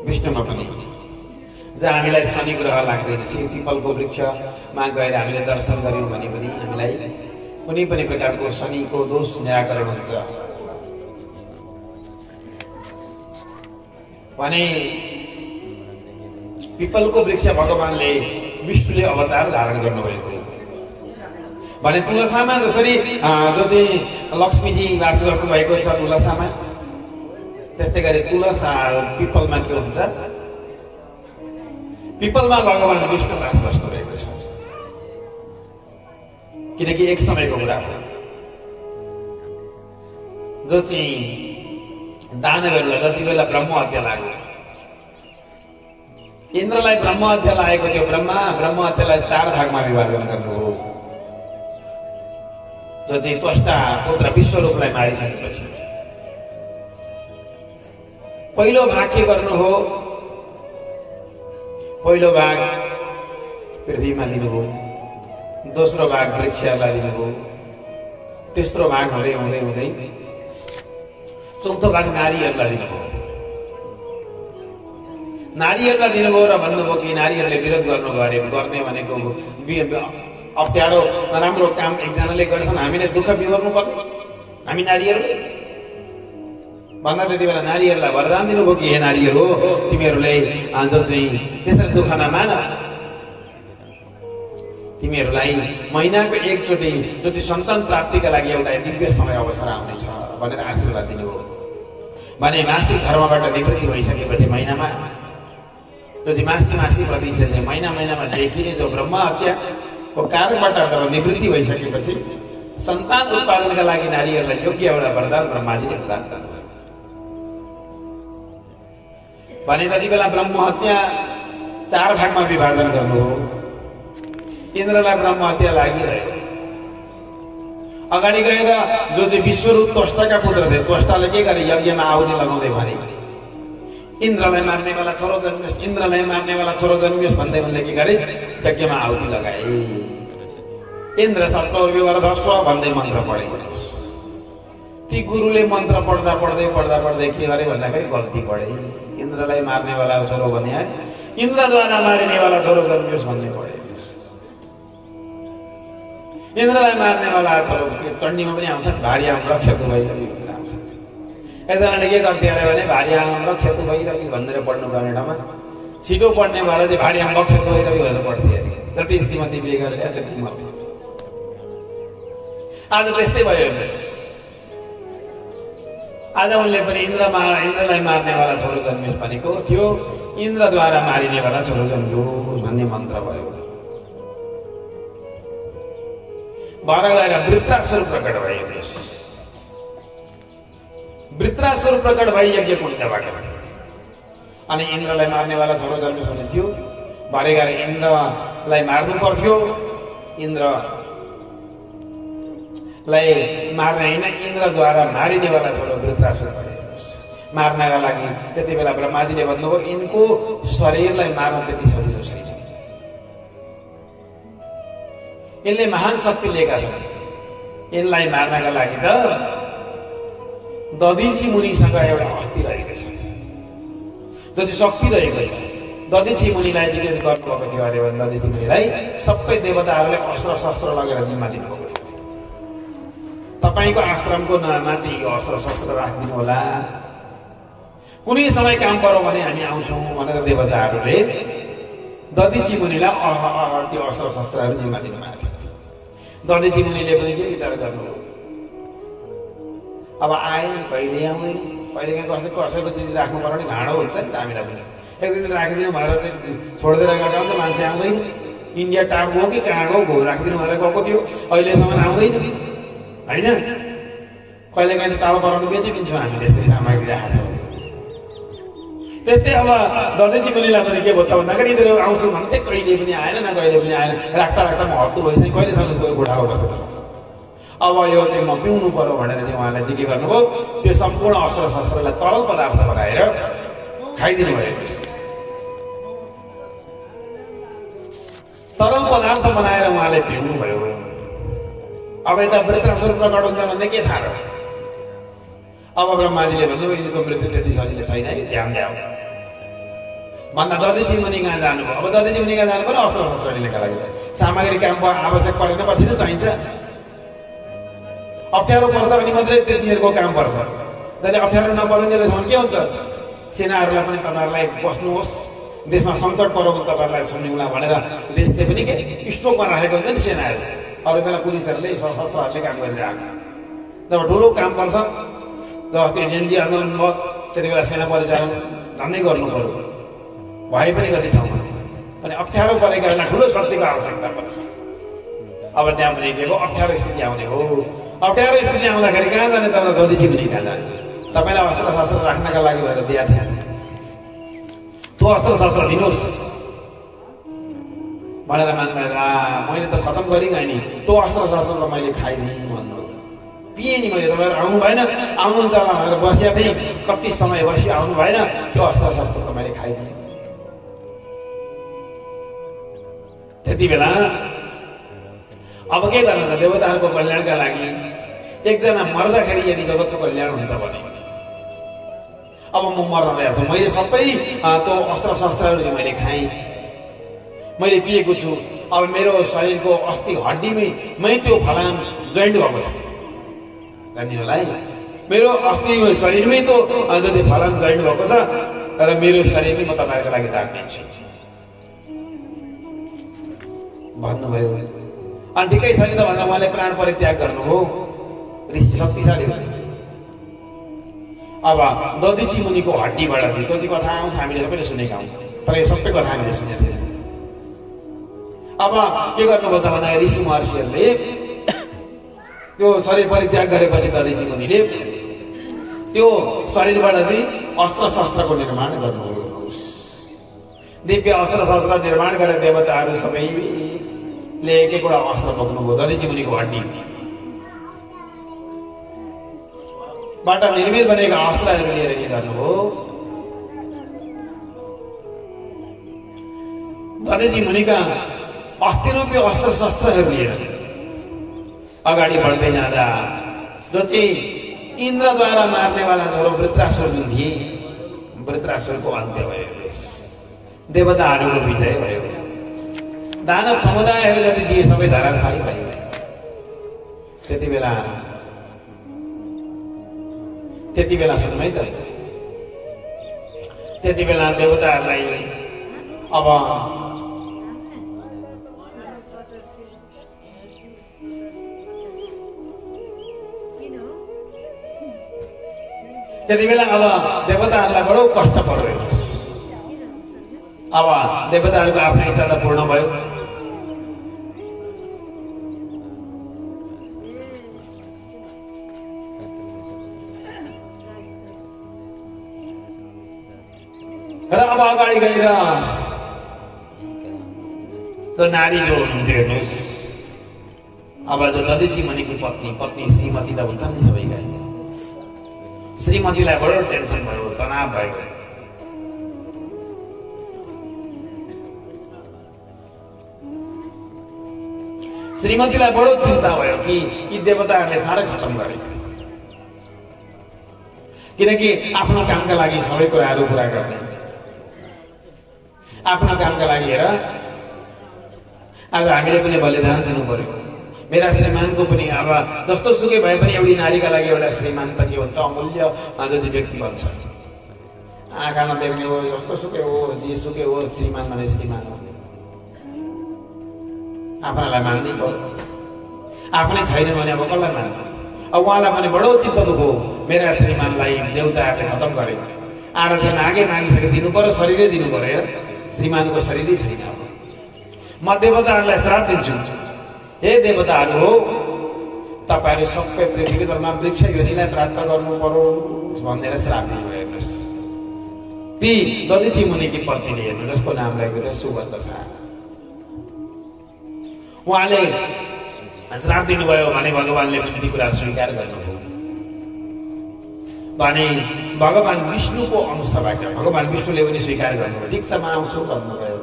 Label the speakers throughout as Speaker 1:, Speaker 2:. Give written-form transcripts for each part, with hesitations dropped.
Speaker 1: विष्णुमा पनि जहाँ हामीलाई शनि ग्रह लाग्दैन, पिपलको वृक्षमा गएर हामीले दर्शन गर्यौँ भने पनि हामीलाई कुनै पनि प्रकारको शनिको दोष निराकरण हुन्छ भने पिपलको वृक्ष भगवानले विष्णुले अवतार धारण गर्नुभएको भने तुलसामा जसरी जति लक्ष्मीजी वास गर्नुभएको छ तुलसामा, त्यस्तै गरी तुलसा पिपलमा के हुन्छ, पिपलमा भगवान विष्णु वास बस्नुभएको छ। किनकि एक समयको कुरा हो जो चाहिँ दानवहरूलाई जति बेला ब्रह्म हत्या लाग्यो, इन्द्रलाई ब्रह्म हत्या लागेको थियो, ब्रह्म हत्यालाई 4 भागमा विभाजन गर्नु हो। जो चाहिँ त्वष्टा पुत्र विश्वरूपलाई मारिसकेपछि पहिलो भाग के गर्नु हो, पहिलो भाग पृथ्वीमा दिनुभयो, दोस्रो भाग वृक्षहरूलाई दिनुभयो, तेस्रो भाग हुँदै हुँदै हुँदै चौथो भाग नारीहरूलाई दिनुभयो। नारीहरूलाई दिनुभयो र भन्नुभयो कि नारीहरूले विरोध गर्ने भनेको अप्ठ्यारो नराम्रो काम एकजनाले गर्छन्, हामीले दुःख बिहोर्नु पर्ने हामी नारीहरूले भन्दा त्यति बेला नारीहरूलाई वरदान दिनुभयो कि हे नारीहरू, तिमीहरूले जो चाहिँ त्यसरी दुःख नमान, तिमीहरूलाई महिनाको एकचोटि जति सन्तान प्राप्तिका लागि एउटा दिव्य समय अवसर आउनेछ भनेर आशीर्वाद दिनुभयो। भने मासिक धर्मबाट निवृत्ति भइसकेपछि महिनामा जो चाहिँ मासी प्रतिशतले महिनामा देखिने जो ब्रह्म हत्याको कारणबाट निवृत्ति भइसकेपछि सन्तान उत्पादनका लागि नारीहरूलाई योग्य एउटा वरदान ब्रह्माजीले प्रदान गर्नुभयो। भने त्यति बेला ब्रह्म हत्या 4 भागमा विभाजन गर्नु हो। इन्द्रलाई ब्रह्म हत्या लागिरह्यो। अगाडि गएर जो चाहिँ विश्वरूप त्वष्टाका पुत्र थिए, त्वष्टाले के गरे, यज्ञमा आहुति लगाउँदै भने इन्द्रलाई मार्नेवाला छोरो जन्मियोस्, इन्द्रलाई मार्नेवाला छोरो जन्मियोस् भन्दै उनले के गरे, यज्ञमा आहुति लगाए। इन्द्र सत्रौर्विवरधस्व भन्दै मन्त्र पढे। ती गुरुले मन्त्र पढ्दा पढ्दै के गरे भन्दाखेरि गल्ती पढे। इन्द्रलाई मार्नेवाला छोरो भने इन्द्रद्वारा मारिनेवाला छोरो जन्मियोस् भन्ने पढे। इन्द्रलाई मार्नेवाला छोरो चण्डीमा पनि आउँछ, भार्याम रक्षतु भइरहि भनेर आउँछ। एकजनाले के गर्थे अरे भने भार्याम रक्षतु भइरहि भनेर पढ्नु पर्ने ठाउँमा छिटो पढ्ने भएर चाहिँ भार्याम रक्षतु भइरहि भनेर पढ्थे अरे। जति श्रीमती बिहे गरेर त्यति मर्थे। आज त्यस्तै भयो। आज उनले पनि इन्द्रलाई मार्नेवाला छोरो जन्मियोस् भनेको थियो, इन्द्रद्वारा मारिनेवाला छोरो जन्मियोस् भन्ने मन्त्र भयो। भएर गएर वृत्रासुर प्रकट भयो। वृत्रासुर प्रकट भई यज्ञ कुण्डबाट अनि इन्द्रलाई मार्नेवाला छोरो जन्मियोस् भन्ने थियो। भरे गएर इन्द्रलाई मार्नु पर्थ्यो, इन्द्रलाई मार्ने होइन, इन्द्रद्वारा मारिनेवाला छोरो वृत्रासुर मार्नका लागि त्यति बेला ब्रह्माजीले भन्नुभयो यिनको शरीरलाई मार्न त्यति सजिलो छैन, यिनले महान शक्ति लिएका छन्। यिनलाई मार्नका लागि त दधिची मुनिसँग एउटा अस्थि रहेको छ, जति शक्ति रहेको छ। दधिची मुनिलाई चाहिँ के गर्नुभएको थियो अरे भने दधिची मुनिलाई सबै देवताहरूले अस्त्र शस्त्र लगेर जिम्मा दिनुभएको थियो। तपाईँको आश्रमको नाममा चाहिँ यो अस्त्र शस्त्र राखिदिनु होला, कुनै समय काम गरौँ भने हामी आउँछौँ भनेर देवताहरूले दधिची मुनिलाई त्यो अस्त्र शस्त्रहरू जिम्मा दिनुभएको थियो। दधिची मुनिले पनि के विचार गर्नु, अब आएन कहिले आउँदैन, कहिले कसैको चिज राख्नु पर्यो भने घाँडो हुन्छ नि त हामीलाई पनि। एक दिन राखिदिनु भएर छोडिदिएर गएको त मान्छे आउँदैन। इन्डिया टाप गयो कि कहाँ गयो राखिदिनु भएर गएको थियो, अहिलेसम्म आउँदैन होइन। कहिले काहीँ त ताल बनाउनु बेचिदिन्छौँ हामीले यस्तै सामग्री राखेको छौँ। त्यस्तै अब दधिची मुनिलाई पनि के भयो त भन्दाखेरि यिनीहरू आउँछु भन्थे कहिले पनि आएन, न कहिले पनि आएन। राख्दा म हत्तु भइसक्यो, कहिलेसम्म गयो गोठाको बसेको छ। अब यो चाहिँ म पिउनु पर्यो भनेर चाहिँ उहाँलाई के गर्नुभयो, त्यो सम्पूर्ण अस्त्र शस्त्रलाई तरल पदार्थ बनाएर खाइदिनु भएको। तरल पदार्थ बनाएर उहाँले पिउनु भयो। अब यता वृत्रासुर प्रकट हुन्छ भन्ने के थाहा र। अब ब्रह्माजीले भन्नुभयो यिनको मृत्यु त्यति सजिलो छैन है, ध्यान द्याऊ। भन्दा दधिची मुनि कहाँ जानुभयो। अब दधिची मुनि कहाँ जानु पर्यो अस्त्र शस्त्र लिनका लागि सामग्री काम आवश्यक परेन, पछि त चाहिन्छ। अप्ठ्यारो पर्छ भने मात्रै तिनीहरूको काम पर्छ। जसले अप्ठ्यारो नपर्ने देशमा के हुन्छ, सेनाहरूलाई पनि तपाईँहरूलाई बस्नुहोस्, देशमा सङ्कट पऱ्यो भने तपाईँहरूलाई सम्झौला भनेर देशले पनि के स्टोकमा राखेको हुन्छ नि सेनाहरू। अरू बेला पुलिसहरूले सशस्त्रहरूले काम गरिरहेको हुन्छ। जब ठुलो काम पर्छ, जब त्यो जेएनजी आन्दोलन भयो त्यति बेला सेना परिचालन झन्डै गर्नु पर्यो, भए पनि कति ठाउँमा। अनि अप्ठ्यारो परेका बेला ठुलो शक्तिको आवश्यकता पर्छ। अब त्यहाँ पनि के हो, अप्ठ्यारो स्थिति आउने हो। अप्ठ्यारो स्थिति आउँदाखेरि कहाँ जाने, तपाईँलाई दधिची मुनि कहाँ जाने। तपाईँलाई अस्त्र शस्त्र राख्नका लागि भनेर दिएको थियो, त्यो अस्त्र शस्त्र दिनुहोस् भनेर मान्दा मैले त खतम गरेँ नि, त्यो अस्त्र शस्त्र त मैले खाइदिएँ भन्नु पिएँ नि मैले। तपाईँहरू आउनु भएन, आउनुहुन्छ होला भनेर बसिया थिएँ, कति समय बसी आउनु भएन, त्यो अस्त्र शस्त्र त मैले खाइदिएँ। त्यति बेला अब के गर्नु त, देवताहरूको कल्याणका लागि एकजना मर्दाखेरि यदि जगतको कल्याण हुन्छ भने, अब म मर्न गएको छु, मैले सबै त्यो अस्त्र शस्त्रहरू चाहिँ मैले खाएँ, मैले पिएको छु। अब मेरो शरीरको अस्थि हड्डीमै त्यो फलाम जोइन्ट भएको छ, जान्दिनु होला है। मेरो अस्थि शरीरमै त्यो जति फलाम जोइन्ट भएको छ, र मेरो शरीरमै म तपाईँहरूको लागि दान दिन्छु भन्नुभयो। अनि ठिकै छ नि त भनेर उहाँले प्राण परित्याग गर्नुभयो। ऋषि शक्तिशाली हो। अब दधिची मुनिको हड्डीबाट कति कथा आउँछ, हामीले सबैले सुनेका हौँ, तर यो सबै कथा हामीले सुनेको थिएन। अब के गर्नुभयो त भन्दा ऋषि महर्षिहरूले त्यो शरीर परित्याग गरेपछि दधिची मुनिले त्यो शरीरबाट चाहिँ अस्त्र शस्त्रको निर्माण गर्नुभयो। दिव्य अस्त्र शस्त्र निर्माण गरेर देवताहरू सबैले एक एकवटा अस्त्र बोक्नुभयो। दधिची मुनिको हड्डी बाट निर्मित बनेका अस्त्रहरू लिएर के गर्नुभयो, दधिची मुनिका अस्थिरूपी अस्त्र शस्त्रहरू लिएर अगाडि बढ्दै जाँदा जो चाहिँ इन्द्रद्वारा मार्नेवाला छोरो वृत्रासुर जुन थिए, वृत्रासुरको अन्त्य भयो, देवताहरूको विजय भयो। दानव समुदायहरू जति थिए सबै धराशायी भए। त्यति बेला सुन्नु है त, त्यति बेला देवताहरूलाई अब देवताहरूलाई बडो कष्ट पर्यो। अब देवताहरूको आफ्नो इच्छा त पूर्ण भयो। र अब अगाडि गएर त्यो नारी जो हुनुहुन्थ्यो हेर्नुहोस्, अब जो दधिची मुनिकी पत्नी श्रीमती त हुन्छन् नि सबैका, श्रीमतीलाई बडो टेन्सन भयो, तनाव भयो। श्रीमतीलाई बडो चिन्ता भयो कि यी देवताहरूले साह्रै खतम गरे, किनकि आफ्नो कामका लागि सबै कुराहरू पुरा गर्ने, आफ्नो कामका लागि हेर आज हामीले पनि बलिदान दिनु पर्यो। मेरा श्रीमानको पनि अब जस्तो सुकै भए पनि एउटी नारीका लागि एउटा श्रीमान त के हुन्छ, अमूल्य जति व्यक्ति भन्छ। आँखा नदेख्ने हो, जस्तो सुकै हो, जे सुकै हो, श्रीमान भने श्रीमान हो। आफ्नालाई मान्दै पर्यो, आफ्नै छैन भने अब कसलाई मान्ने। अब उहाँलाई भने बडो चित्त दुःख हो, मेरा श्रीमानलाई देवताहरूले खतम गरे। आरती मागिसके दिनु पर्यो, शरीरै दिनु पर्यो, श्रीमानको शरीरै छैन। म देवताहरूलाई श्राप दिन्छु, हे देवताहरू हो, तपाईँहरू सबै पृथ्वी तलमा वृक्ष योनिलाई प्राप्त गर्नु पर्यो भनेर श्राप दिनुभयो। हेर्नुहोस्, ती दधिची मुनिकी पत्नीले हेर्नु जसको नाम रहेको थियो सुभद्रा, उहाँले श्राप दिनुभयो भने भगवानले पनि ती कुरा स्वीकार गर्नुभयो। भने भगवान विष्णुको अंशबाट भगवान विष्णुले पनि स्वीकार गर्नुभयो। ठिक छ, म आउँछु भन्नुभयो।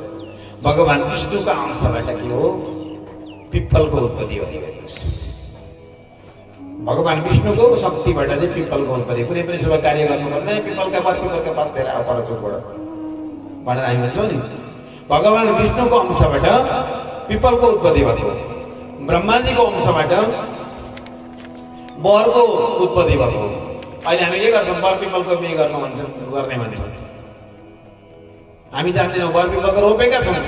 Speaker 1: भगवान विष्णुका अंशबाट के हो, पिप्पलको उत्पत्ति हो। भगवान विष्णुको शक्तिबाट चाहिँ पिप्पलको उत्पत्ति। कुनै पनि शुभ कार्य गर्नुपर्ने पिप्पलका पात, पिप्पलका पात धेरै परचुरबाट भनेर हामी भन्छौँ नि। भगवान विष्णुको अंशबाट पिपलको उत्पत्ति भएको, ब्रह्माजीको अंशबाट बरको उत्पत्ति भएको। अहिले हामी के गर्छौँ? बर पिपलको बिहे गर्ने भन्छौँ। हामी जान्दैनौँ, बर पिपलको रोपेका छौँ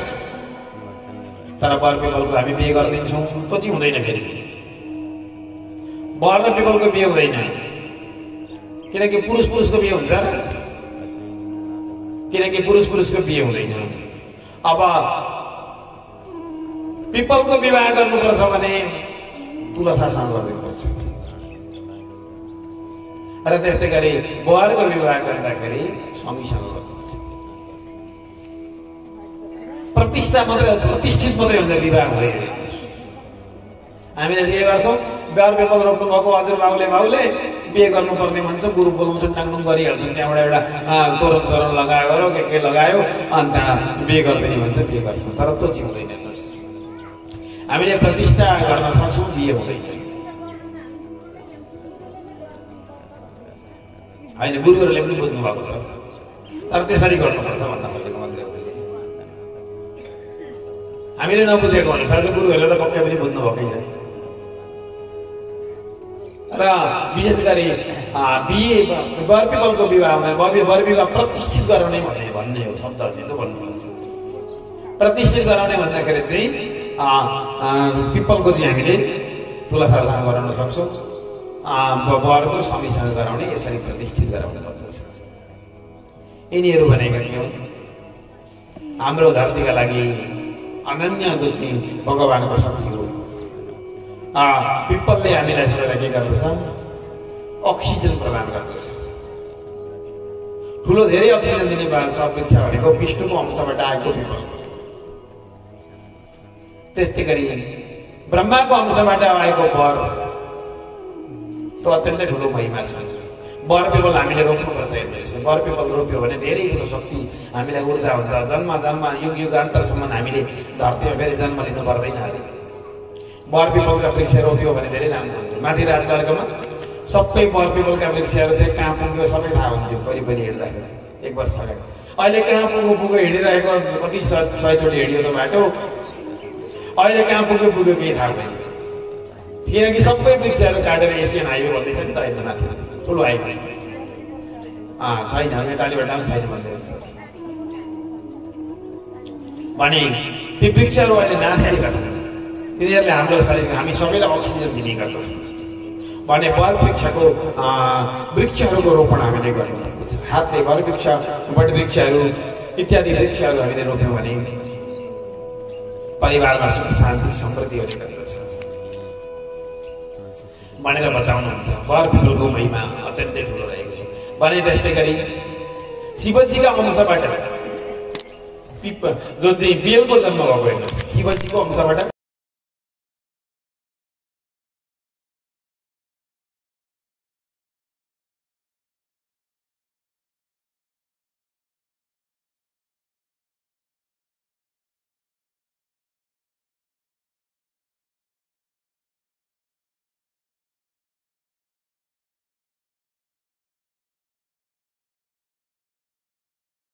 Speaker 1: तर बर पिपलको हामी बिहे गरिदिन्छौँ, त्यो चाहिँ हुँदैन। फेरि बर र पिपलको बिहे हुँदैन, किनकि पुरुषको बिहे हुन्छ र, किनकि पुरुषको बिहे हुँदैन। अब पिपलको विवाह गर्नुपर्छ भने तुलसासँग गर्नुपर्छ, र त्यस्तै गरी बरको विवाह गर्दाखेरि स्वामीसँग गर्नुपर्छ। प्रतिष्ठित मात्रै हुन्छ, विवाह हुँदैन। हामीले के गर्छौँ? बर पिपल रोप्नु भएको हजुरबाउले बिहे गर्नुपर्ने भन्छ, गुरु बोलाउँछन्, टाङटुङ गरिहाल्छन्, त्यहाँबाट एउटा तोरण सोरण लगायो के लगायो, अनि त्यहाँ बिहे गरिदिने भन्छ, बिहे गर्छौँ। तर त्यो चाहिँ हुँदैन। हामीले प्रतिष्ठा गर्न सक्छौँ, बिहे हुँदैन। होइन, गुरुहरूले पनि बुझ्नु भएको छ, तर त्यसरी गर्नुपर्छ भन्न खोजेको मात्रै हो। हामीले नबुझेको अनुसार गुरुहरूले त पक्कै पनि बुझ्नु भएकै छ। र विशेष गरी बर पिपलको विवाहमा बर विवाह प्रतिष्ठित गराउने भन्ने हो शब्द, त्यो भन्नुपर्छ। प्रतिष्ठित गराउने भन्दाखेरि चाहिँ पिपलको चाहिँ हामीले तुलसासँग गराउन सक्छौँ, बरको स्वामीसँग गराउने, यसरी प्रतिष्ठित गराउनु पर्दछ। यिनीहरू भनेका के हुन्? हाम्रो धरतीका लागि अनन्य जो चाहिँ भगवानको शक्ति हो। पिपलले हामीलाई सबैलाई के गर्दछ? अक्सिजन प्रदान गर्दछ। ठुलो धेरै अक्सिजन दिने वृक्ष भनेको विष्णुको अंशबाट आएको पिपल। त्यस्तै गरी ब्रह्माको अंशबाट आएको बर, त्यो अत्यन्तै ठुलो महिमा छ। बर पिपल हामीले रोप्नुपर्छ। हेर्नुहोस्, बर पिपल रोप्यो भने धेरै ठुलो शक्ति हामीलाई ऊर्जा हुन्छ। जन्म युगान्तरसम्म हामीले धरतीमा फेरि जन्म लिनु पर्दैन अरे। बर पिपलका वृक्ष रोप्यो भने धेरै राम्रो हुन्छ। माथि राजमार्गमा सबै बर पिपलका वृक्षहरू चाहिँ कहाँ पुग्यो सबै थाहा हुन्थ्यो वरिपरि हिँड्दाखेरि, 1 वर्ष अगाडि। अहिले कहाँ पुगो हिँडिरहेको, कति 100 चोटि हिँडियो त बाटो, अहिले कहाँ पुग्यो केही थाहा हुँदैन। किनकि सबै वृक्षहरू काटेर एसियन हाइवे भन्दैछ नि त, अहिले माथि ठुलो हाइवे छैन, नेपालीबाट पनि छैन भन्दै भने ती वृक्षहरू अहिले नाशै गर्छन्। तिनीहरूले हाम्रो शरीर, हामी सबैलाई अक्सिजन दिने गर्दछ भने बर वृक्षहरूको रोपण हामीले गर्नुपर्दछ। हातले बर वृक्ष, बट वृक्षहरू इत्यादि वृक्षहरू हामीले रोप्यौँ भने परिवारमा सुख शान्ति समृद्धि हुने गर्दछ भनेर बताउनुहुन्छ। बर पिपलको महिमा अत्यन्तै ठुलो रहेको छ भने त्यस्तै गरी शिवजीका अंशबाट जो चाहिँ बेलको जन्म भएको, हेर्नुहोस्, शिवजीको अंशबाट